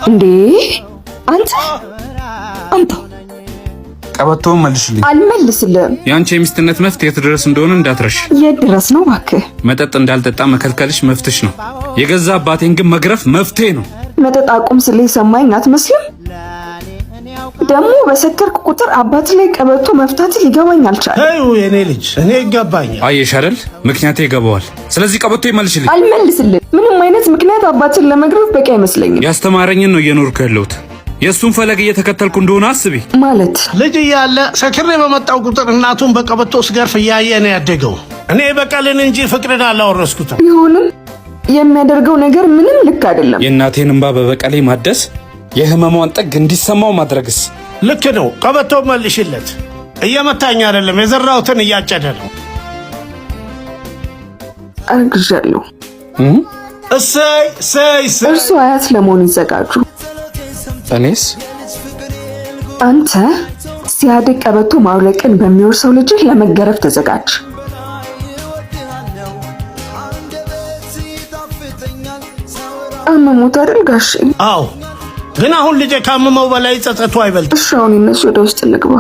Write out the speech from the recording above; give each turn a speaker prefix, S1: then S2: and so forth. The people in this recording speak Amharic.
S1: እንዴ አንተ አምጣው።
S2: ቀበቶውን መልሽልኝ።
S1: አልመልስልህም።
S2: የአንቺ የሚስትነት መፍት የት ድረስ እንደሆነ እንዳትረሽ።
S1: የት ድረስ ነው እባክህ?
S2: መጠጥ እንዳልጠጣ መከልከልሽ መፍትሽ ነው። የገዛ አባቴን ግን መግረፍ መፍትሄ ነው።
S1: መጠጥ አቁም ስለ የሰማኝ አትመስልም። ደግሞ በሰከርክ ቁጥር አባት ላይ ቀበቶ መፍታት ሊገባኝ አልቻለም።
S3: ተይው የኔ ልጅ፣ እኔ ይገባኛል።
S2: አየሽ አይደል? ምክንያቴ ይገባዋል። ስለዚህ ቀበቶ ይመልሽልኝ።
S1: አልመልስልህም። ምንም አይነት ምክንያት አባትን ለመግረፍ በቂ አይመስለኝም።
S2: ያስተማረኝን ነው እየኖርኩ ያለሁት። የእሱን ፈለግ እየተከተልኩ እንደሆነ አስቢ።
S1: ማለት
S3: ልጅ እያለ ሰክሬ በመጣው ቁጥር እናቱን በቀበቶ ስገርፍ እያየ ነው ያደገው። እኔ በቀልን እንጂ ፍቅርን አላወረስኩትም።
S1: ቢሆንም የሚያደርገው ነገር ምንም ልክ አይደለም።
S2: የእናቴን እንባ በበቀሌ ማደስ፣ የህመሟን ጥግ እንዲሰማው ማድረግስ
S3: ልክ ነው። ቀበቶ መልሽለት። እየመታኝ አይደለም፣ የዘራሁትን እያጨደ ነው።
S1: አርግዣለሁ።
S3: እሰይ እሰይ እሰይ።
S1: እርሱ አያት ለመሆን ይዘጋጁ።
S2: እኔስ
S1: አንተ ሲያድግ ቀበቶ ማውለቅን በሚወርሰው ልጅህ ለመገረፍ ተዘጋጅ። አመሞት አይደል ጋሼ?
S3: አዎ፣ ግን አሁን ልጄ ካመመው በላይ ጸጸቱ አይበልጥም።
S1: እሺ አሁን ይነሱ፣ ወደ ውስጥ እንግባ።